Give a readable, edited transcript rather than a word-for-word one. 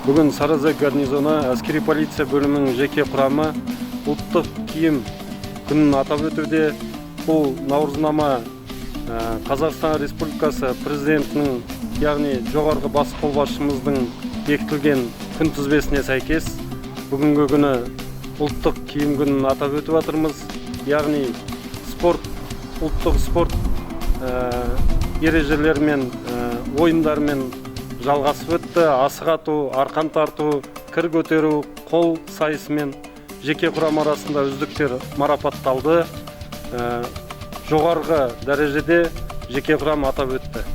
Бүгін Сарыөзек гарнизоны әскери полиция бөлімінің жеке құрамы ұлттық киім күнін атап өтуде. Бұл наурызнама Қазақстан Республикасы президентінің, яғни жоғарғы бас қолбасшымыздың бекітілген күн тізбесіне сәйкес бүгінгі күні ұлттық киім күнін атап өтіп жатырмыз. Яғни спорт, ұлттық спорт ережелерімен, ойындармен жалғасып өтті. Асық ату, арқан тарту, кір көтеру, қол сайысымен жеке құрам арасында үздіктер марапатталды. Жоғарғы дәрежеде жеке құрам атап өтті.